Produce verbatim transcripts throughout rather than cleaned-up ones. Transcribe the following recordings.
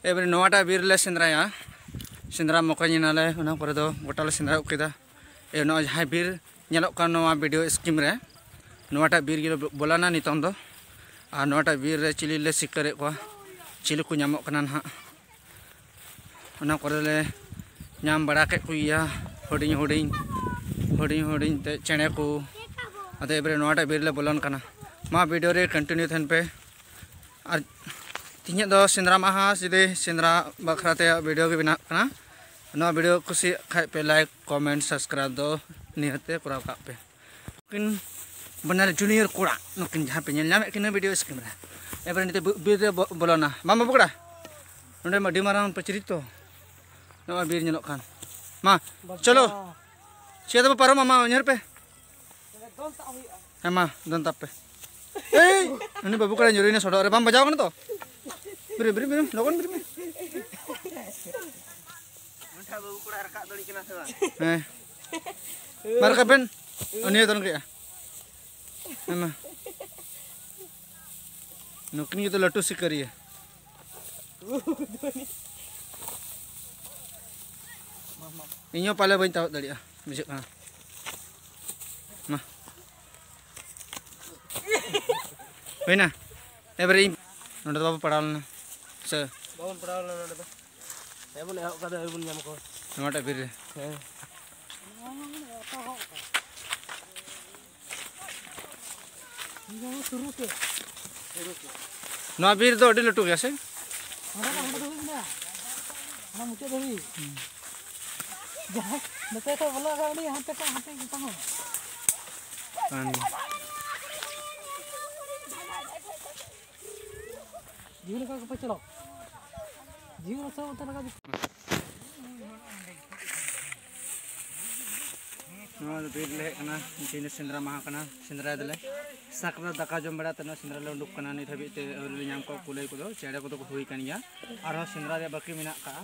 ᱮᱵᱟᱨᱮ ᱱᱚᱣᱟᱴᱟᱜ ᱵᱤᱨ ᱞᱮ ᱥᱮᱸᱫᱽᱨᱟᱭᱟ, ᱥᱮᱸᱫᱽᱨᱟ ᱢᱚᱠᱚᱧ ᱮᱱᱟᱞᱮ, ᱚᱱᱟ ᱠᱚᱨᱮ ᱫᱚ ᱜᱚᱴᱟ ᱞᱮ ᱥᱮᱸᱫᱽᱨᱟ ᱜᱚᱫ ᱠᱮᱫᱟ᱾ ᱮ, ᱱᱚᱜᱼᱚᱭ ᱡᱟᱦᱟᱸᱭ ᱵᱤᱨ ᱧᱮᱞᱚᱜ ᱠᱟᱱ ᱱᱚᱣᱟ ᱵᱷᱤᱰᱤᱭᱳ ᱥᱠᱨᱤᱱ ᱨᱮ, ᱱᱚᱣᱟᱴᱟᱜ ᱵᱤᱨ ᱜᱮᱞᱮ ᱵᱚᱞᱚᱱᱟ ᱱᱤᱛᱚᱝ ᱫᱚ᱾ ᱟᱨ ᱱᱚᱣᱟᱴᱟᱜ ᱵᱤᱨ ᱨᱮ ᱪᱤᱞᱤ ᱞᱮ ᱥᱤᱠᱟᱹᱨᱮᱫ ᱠᱚᱣᱟ, ᱪᱤᱞᱤ ᱠᱚ ᱧᱟᱢᱚᱜ ᱠᱟᱱᱟ ᱱᱟᱦᱟᱜ, ᱚᱱᱟ ᱠᱚᱨᱮ ᱞᱮ ᱧᱟᱢ ᱵᱟᱲᱟ ᱠᱮᱫ ᱠᱚᱜᱮᱭᱟ, ᱦᱩᱰᱤᱧ ᱦᱩᱰᱤᱧ, ᱦᱩᱰᱤᱧ ᱦᱩᱰᱤᱧ ᱛᱮ ᱪᱮᱬᱮ ᱠᱚ᱾ ᱟᱫᱚ ᱮᱵᱟᱨᱮ ᱱᱚᱣᱟᱴᱟᱜ ᱵᱤᱨ ᱞᱮ ᱵᱚᱞᱚᱱ ᱠᱟᱱᱟ᱾ ᱢᱟ ᱵᱷᱤᱰᱤᱭᱳ ᱨᱮ ᱠᱚᱱᱴᱤᱱᱤᱭᱩ ᱛᱟᱦᱮᱱ ᱯᱮ᱾ ᱟᱨ ᱛᱮᱦᱮᱧᱟᱜ ᱫᱚ ᱥᱮᱸᱫᱽᱨᱟ ᱢᱟᱦᱟ, ᱡᱩᱫᱤ ᱥᱮᱸᱫᱽᱨᱟ ᱵᱟᱠᱷᱨᱟ ᱛᱮ ᱵᱷᱤᱰᱤᱭᱳ ᱜᱮ ᱵᱮᱱᱟᱜ ᱠᱟᱱᱟ᱾ ᱱᱚᱣᱟ ᱵᱷᱤᱰᱤᱭᱳ ᱠᱩᱥᱤᱭᱟᱜ ᱠᱷᱟᱡ ᱯᱮ ᱞᱟᱭᱤᱠ, ᱠᱚᱢᱮᱱᱴ, ᱥᱟᱵᱥᱠᱨᱟᱭᱤᱵ ᱫᱚ ᱱᱤᱦᱟᱹᱛ ᱛᱮ ᱠᱚᱨᱟᱣ ᱠᱟᱜ ᱯᱮ᱾ ᱱᱩᱠᱤᱱ ᱵᱟᱱᱟᱨ ᱡᱩᱱᱤᱭᱚᱨ ᱠᱚᱲᱟ, ᱱᱩᱠᱤᱱ ᱡᱟᱦᱟᱸ ᱯᱮ ᱧᱮᱞ ᱧᱟᱢᱮᱫ ᱠᱤᱱᱟ ᱵᱷᱤᱰᱤᱭᱳ ᱥᱠᱨᱤᱱ ᱨᱮ᱾ ᱮᱵᱟᱨᱮ ᱱᱤᱛᱚᱜ ᱵᱤ-, ᱵᱤᱨ ᱨᱮ ᱵᱚ-, ᱵᱚᱞᱚᱱᱟ᱾ ᱵᱟᱝ ᱵᱟᱹᱵᱩ ᱠᱚᱲᱟ? ᱱᱚᱰᱮ ᱢᱟ ᱟᱹᱰᱤ ᱢᱟᱨᱟᱝ ᱯᱟᱹᱪᱨᱤ ᱛᱚ᱾ ᱱᱚᱜᱼᱚᱭ ᱵᱤᱨ ᱧᱮᱞᱚᱜ ᱠᱟᱱ᱾ ᱢᱟ, ᱵᱟᱵᱟ᱾ ᱪᱚᱞᱚ᱾ ᱪᱮᱫ ᱫᱚ ᱯᱟᱨᱚᱢ, ᱟᱢᱟ ᱩᱭᱦᱟᱹᱨ ᱯᱮ᱾ ᱫᱚᱱ ᱛᱟᱵ ᱦᱩᱭᱩᱜᱼᱟ᱾ ᱦᱮᱸ ᱢᱟ, ᱫᱚᱱ ᱛᱟᱵ ᱯᱮ᱾ ᱮᱭ, ᱩᱱᱤ ᱵᱟᱹᱵᱩ ᱠᱚᱲᱟ ᱧᱩᱨᱩᱭᱮᱱᱟ ᱥᱚᱰᱚᱜ ᱨᱮ, ᱵᱟᱢ ᱵᱟᱡᱟᱣ ᱠᱟᱱᱟ ᱛᱚ? ᱵᱮᱨᱮᱫ, ᱵᱮᱨᱮᱫ, ᱵᱮᱨᱮᱫ, ᱞᱚᱜᱚᱱ ᱵᱮᱨᱮᱫ ᱢᱮ᱾ ᱢᱮᱱᱠᱷᱟᱱ ᱵᱟᱹᱵᱩ ᱠᱚᱲᱟ ᱨᱟᱠᱟᱵ ᱫᱟᱲᱮᱭᱟᱜ ᱠᱟᱱᱟ ᱥᱮ ᱵᱟᱝ? ᱦᱮᱸ᱾ ᱢᱟ ᱨᱟᱠᱟᱵ ᱵᱮᱱ᱾ ᱩᱱᱤ ᱦᱚᱸ ᱫᱚᱱ ᱠᱮᱜᱼᱟ᱾ ᱦᱮᱸ ᱢᱟ᱾ ᱱᱩᱠᱤᱱ ᱜᱮᱛᱚ ᱞᱟᱹᱴᱩ ᱥᱤᱠᱟᱹᱨᱤᱭᱟᱹ᱾ ᱤᱧ ᱦᱚᱸ ᱯᱟᱞᱮ ᱵᱟᱹᱧ ᱛᱟᱣᱟᱜ ᱫᱟᱲᱮᱭᱟᱜᱼᱟ, ᱵᱩᱡᱷᱟᱹᱜ ᱠᱟᱱᱟ᱾ ᱢᱟ᱾ ᱦᱩᱭᱱᱟ? ᱮᱵᱟᱨᱮ ᱤᱧ ᱱᱚᱰᱮ ᱫᱚ ᱵᱟᱵᱚ ᱯᱟᱲᱟᱣ ᱞᱮᱱᱟ᱾ ᱥᱮ? ᱵᱟᱵᱚᱱ ᱯᱟᱲᱟᱣ ᱞᱮᱱᱟ ᱱᱚᱰᱮ ᱫᱚ᱾ ᱦᱮᱸ ᱵᱚᱱ ᱮᱦᱚᱵ ᱠᱟᱫᱟ, ᱟᱹᱣᱨᱤ ᱵᱚᱱ ᱧᱟᱢ ᱠᱚᱣᱟ᱾ ᱱᱚᱣᱟᱴᱟᱜ ᱵᱤᱨ ᱨᱮ᱾ ᱦᱮᱸ᱾ ᱱᱚᱣᱟ ᱵᱤᱨ ᱫᱚ ᱟᱹᱰᱤ ᱞᱟᱹᱴᱩ ᱜᱮᱭᱟ ᱥᱮ? ᱦᱟᱸᱰᱮ ᱫᱚ, ᱦᱟᱸᱰᱮ ᱫᱷᱟᱹᱵᱤᱡ ᱢᱮᱱᱟᱜᱼᱟ᱾ ᱚᱱᱟ ᱢᱩᱪᱟᱹᱫ ᱫᱷᱟᱹᱵᱤᱡ᱾ ᱡᱟᱦᱟᱸ ᱱᱚᱛᱮ ᱠᱷᱚᱱ ᱵᱚᱞᱚ ᱟᱠᱟᱱ ᱩᱱᱤ ᱦᱟᱱᱛᱮ ᱠᱷᱚᱱ ᱦᱟᱱᱛᱮ ᱜᱮ ᱛᱟᱦᱮᱸ᱾ ᱠᱟᱱ ᱜᱮᱭᱟ᱾ ᱡᱤᱣᱤ ᱞᱮᱠᱟ ᱜᱮᱯᱮ ᱪᱟᱞᱟᱣ᱾ ᱡᱤᱣᱤ ᱨᱟᱥᱟ ᱩᱛᱟᱹᱨ ᱞᱮᱠᱟ ᱜᱮ᱾ ᱱᱚᱣᱟ ᱫᱚ ᱵᱤᱨ ᱞᱮ ᱦᱮᱡ ᱠᱟᱱᱟ, ᱛᱮᱦᱮᱧ ᱫᱚ ᱥᱮᱸᱫᱽᱨᱟ ᱢᱟᱦᱟ ᱠᱟᱱᱟ, ᱥᱮᱸᱫᱽᱨᱟᱭ ᱫᱟᱞᱮ᱾ ᱥᱟᱠᱨᱟᱛ ᱫᱟᱠᱟ ᱡᱚᱢ ᱵᱟᱲᱟ ᱛᱮ ᱱᱚᱣᱟ ᱥᱮᱸᱫᱽᱨᱟ ᱞᱮ ᱩᱰᱩᱠ ᱠᱟᱱᱟ᱾ ᱱᱤᱛ ᱦᱟᱹᱵᱤᱡ ᱛᱮ ᱟᱹᱣᱨᱤ ᱞᱮ ᱧᱟᱢ ᱠᱚᱣᱟ, ᱠᱩᱞᱟᱹᱭ ᱠᱚᱫᱚ, ᱪᱮᱬᱮ ᱠᱚᱫᱚ ᱠᱚ ᱦᱩᱭ ᱠᱟᱱ ᱜᱮᱭᱟ, ᱟᱨᱦᱚᱸ ᱥᱮᱸᱫᱽᱨᱟ ᱨᱮᱭᱟᱜ ᱵᱟᱹᱠᱤ ᱢᱮᱱᱟᱜ ᱠᱟᱜᱼᱟ᱾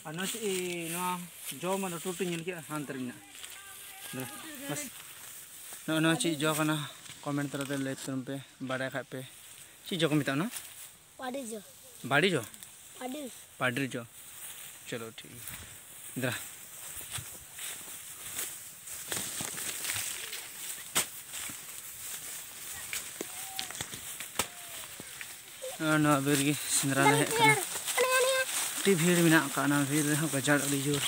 ᱟᱨ ᱱᱚᱣᱟ ᱪᱮᱫ, ᱱᱚᱣᱟ ᱡᱚ ᱢᱟ ᱞᱟᱹᱴᱩ ᱞᱟᱹᱴᱩᱧ ᱧᱮᱞ ᱠᱮᱫᱼᱟ, ᱦᱟᱱᱛᱮ ᱨᱮ ᱢᱮᱱᱟᱜᱼᱟ᱾ ᱵᱟᱥ᱾ ᱱᱚᱜᱼᱚ ᱱᱚᱣᱟ ᱪᱮᱫ ᱡᱚ ᱠᱟᱱᱟ? ᱠᱚᱢᱮᱱᱴ ᱛᱟᱞᱟᱛᱮ ᱞᱟᱹᱭ ᱛᱟᱵᱚᱱ ᱯᱮ, ᱵᱟᱲᱟᱭ ᱠᱷᱟᱡ ᱯᱮ᱾ ᱪᱮᱫ ᱡᱚ ᱠᱚ ᱢᱮᱛᱟᱜᱼᱟ ᱚᱱᱟ? ᱵᱟᱹᱲᱤ ᱡᱚ᱾ ᱵᱟᱹᱲᱤ ᱡᱚ? ᱯᱟᱰᱤᱨ ᱡᱚ᱾ ᱪᱚᱞᱚ, ᱴᱷᱤᱠ ᱜᱮᱭᱟ᱾ ᱫᱮᱞᱟ᱾ ᱟᱨ ᱱᱚᱣᱟ ᱵᱤᱨ ᱜᱮ ᱥᱮᱸᱫᱽᱨᱟ ᱞᱮ ᱦᱮᱡ ᱟᱠᱟᱱᱟ᱾ ᱟᱹᱰᱤ ᱵᱷᱤᱲ ᱢᱮᱱᱟᱜ ᱟᱠᱟᱫ ᱱᱚᱣᱟ ᱵᱤᱨ ᱨᱮᱦᱚᱸ, ᱜᱟᱡᱟᱲ ᱟᱹᱰᱤ ᱡᱳᱨ᱾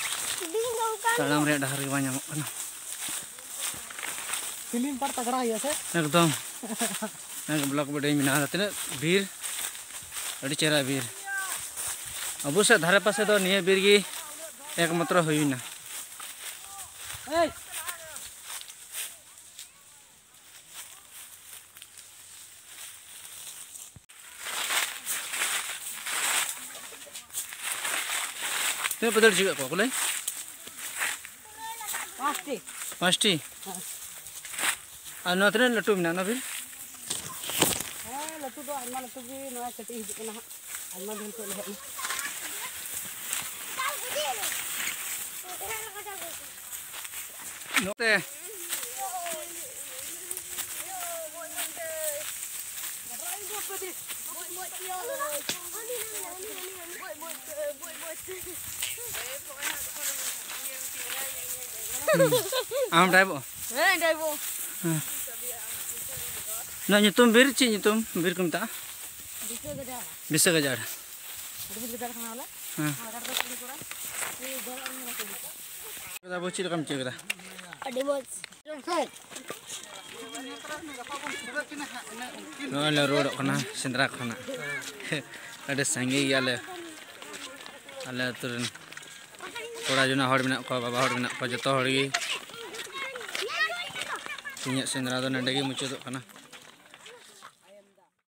ᱛᱟᱲᱟᱢ ᱨᱮᱭᱟᱜ ᱰᱟᱦᱟᱨ ᱜᱮ ᱵᱟᱝ ᱧᱟᱢᱚᱜ ᱠᱟᱱᱟ᱾ ᱯᱷᱤᱞᱢ ᱯᱟᱨ ᱛᱟᱜᱲᱟ ᱦᱩᱭᱩᱜᱼᱟ ᱥᱮ? ᱮᱠᱫᱚᱢ᱾ ᱚᱱᱟ ᱜᱮ ᱵᱞᱚᱜ ᱵᱷᱤᱰᱤᱭᱳᱧ ᱵᱮᱱᱟᱣ ᱮᱫᱟ᱾ ᱛᱤᱱᱟᱹᱜ ᱵᱤᱨ, ᱟᱹᱰᱤ ᱪᱮᱦᱨᱟ ᱵᱤᱨ᱾ ᱟᱵᱚ ᱥᱮᱫ ᱫᱷᱟᱨᱮ ᱯᱟᱥᱮ ᱫᱚ ᱱᱤᱭᱟᱹ ᱵᱤᱨ ᱜᱮ ᱮᱠᱢᱟᱛᱨᱚ ᱦᱩᱭᱱᱟ᱾ ᱛᱤᱱᱟᱹᱜ ᱯᱮ ᱫᱟᱹᱲ ᱦᱚᱪᱚ ᱠᱮᱫ ᱠᱚᱣᱟ ᱠᱚ ᱞᱟᱹᱭ? ᱯᱟᱸᱪᱴᱤ᱾ ᱯᱟᱸᱪᱴᱤ? ᱦᱮᱸ᱾ ᱟᱨ ᱱᱚᱣᱟ ᱛᱤᱱᱟᱹᱜ ᱞᱟᱹᱴᱩ ᱢᱮᱱᱟᱜᱼᱟ, ᱱᱚᱣᱟ ᱵᱤᱨ? ᱦᱮᱸ, ᱞᱟᱹᱴᱩ ᱫᱚ ᱟᱭᱢᱟ ᱞᱟᱹᱴᱩ ᱜᱮ, ᱱᱚᱣᱟ ᱠᱟᱹᱴᱤᱡ ᱦᱤᱡᱩᱜ ᱠᱟᱱᱟ ᱦᱟᱸᱜ, ᱟᱭᱢᱟ ᱫᱤᱱ ᱠᱷᱚᱱ ᱦᱮᱡ ᱮᱱᱟ᱾ ᱱᱚᱛᱮ᱾ ᱟᱢ ᱰᱟᱭᱵᱚ? ᱦᱮᱸ, ᱰᱟᱭᱵᱚ᱾ ᱦᱮᱸ᱾ ᱱᱚᱣᱟ ᱧᱩᱛᱩᱢ ᱵᱤᱨ ᱪᱮᱫ ᱧᱩᱛᱩᱢ ᱵᱤᱨ ᱠᱚ ᱢᱮᱛᱟᱜᱼᱟ? ᱵᱤᱥᱟᱹ ᱜᱟᱡᱟᱲ᱾ ᱵᱤᱥᱟᱹ ᱜᱟᱡᱟᱲ᱾ ᱟᱹᱰᱤ ᱢᱚᱡᱽ ᱜᱟᱡᱟᱲ ᱠᱟᱱᱟ ᱵᱚᱞᱮ᱾ ᱦᱮᱸ᱾ ᱱᱚᱣᱟ ᱜᱟᱡᱟᱲ ᱫᱚ ᱠᱩᱲᱤ ᱠᱚᱲᱟ᱾ ᱟᱵᱚ ᱪᱮᱫ ᱞᱮᱠᱟᱢ ᱪᱮᱫ ᱠᱮᱫᱟ? ᱟᱹᱰᱤ ᱢᱚᱡᱽ᱾ ᱱᱚᱜᱼᱚᱭ ᱞᱮ ᱨᱩᱣᱟᱹᱲᱚᱜ ᱠᱟᱱᱟ ᱥᱮᱸᱫᱽᱨᱟ ᱠᱷᱚᱱᱟᱜ᱾ ᱟᱹᱰᱤ ᱥᱟᱸᱜᱮ ᱜᱮᱭᱟᱞᱮ ᱟᱞᱮ ᱟᱹᱛᱩ ᱨᱮᱱ᱾ ᱠᱚᱲᱟ ᱡᱚᱱᱟ ᱦᱚᱲ ᱢᱮᱱᱟᱜ ᱠᱚᱣᱟ, ᱵᱟᱵᱟ ᱦᱚᱲ ᱢᱮᱱᱟᱜ ᱠᱚᱣᱟ, ᱡᱚᱛᱚ ᱦᱚᱲ ᱜᱮ᱾ ᱤᱧᱟᱹᱜ ᱥᱮᱸᱫᱽᱨᱟ ᱫᱚ ᱱᱚᱸᱰᱮ ᱜᱮ ᱢᱩᱪᱟᱹᱫᱚᱜ ᱠᱟᱱᱟ᱾